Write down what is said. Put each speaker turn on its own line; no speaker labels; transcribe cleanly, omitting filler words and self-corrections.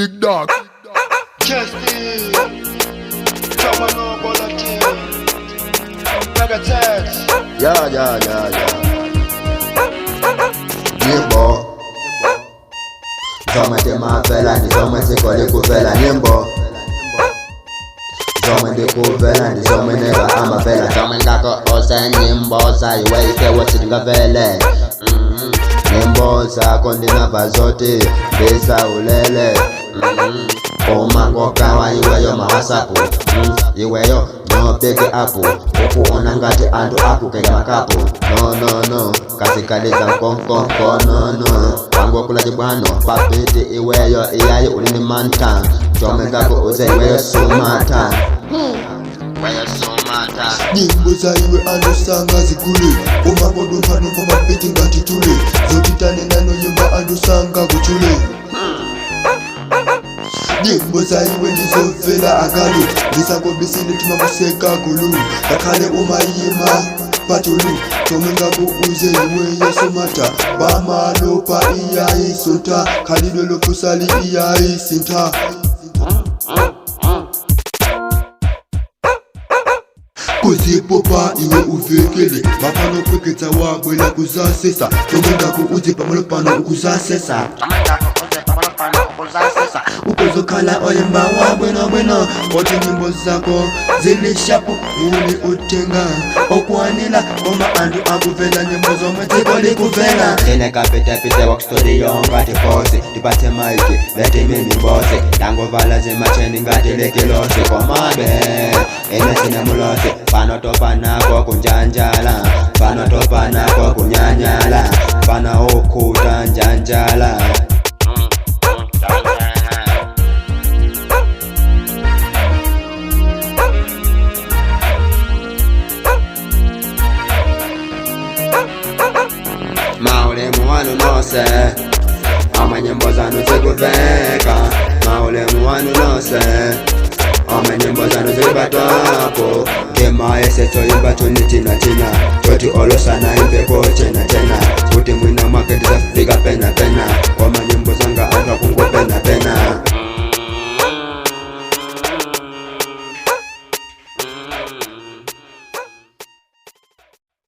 Big dog.
Chesty, Chama no Bolati, Megatex.
Yeah, yeah, yeah, yeah. Nyimbo zomwe timamvera ndi zomwe dziko likumvera. Nyimbo zomwe ndikumvera ndi zomwe neba amamvera. Zomwe ngakoose nyimbo za iwe ifewo sitingamvere. Nyimbo zako ndinamva zoti ndizaulele. Umangogawa iweyo mawasapu. Iweyo no big up, ukuona ngati anthu akukenga makapu. No, no, no, kazikaliza nkonkonko. No, no, wangokula chibwano papiti iweyo iyayi ulini manta. Chomwe ngakuuze iweyo sumata, iweyo sumata.
Nyimbo za iwe andosanga zikule, umangodumphadumpha mapiti ngati chule. Zotitane nanoyimba andosanga kuchule. Nyimbo za iwe ndizomvera agalu, ndisakobisile timakuseka gulu, ngakhale umayima pachulu. Chomwe ngakuuze iwe yosomata pamalo pa iyayi sunta, khalidwe lopusali iyayi sintha. Kuzipopa iwe uvekele mapano kweketsa wabwela kuzasesa. Chomwe ngakuuze pamalo pano ukuzasesa, ukozokhala oyimba wabwinobwino poti nyimbo zako zili sharp. Uli utenga okwanila koma anthu akuvela nyimbo zomwe dziko likumvera.
Ine kapitapita wa studio ngati bosi, ndipatse mic leti mimi bosi. Ndangovala zimacheni ngati likilosi, komabe ine sine mulosi. Pano topa nako kunjanjala, pano topa nako kunyanyala, pano ukhuta njanjala. Maulemu wanu nonse omwe nyimbo zanu zikuveka, maulemu wanu nonse omwe nyimbo zanu zilipatapo. Timayese choyimba choni china china choti olosana imveko chena chena kuti mwina mwake tizafika pena pena koma nyimbo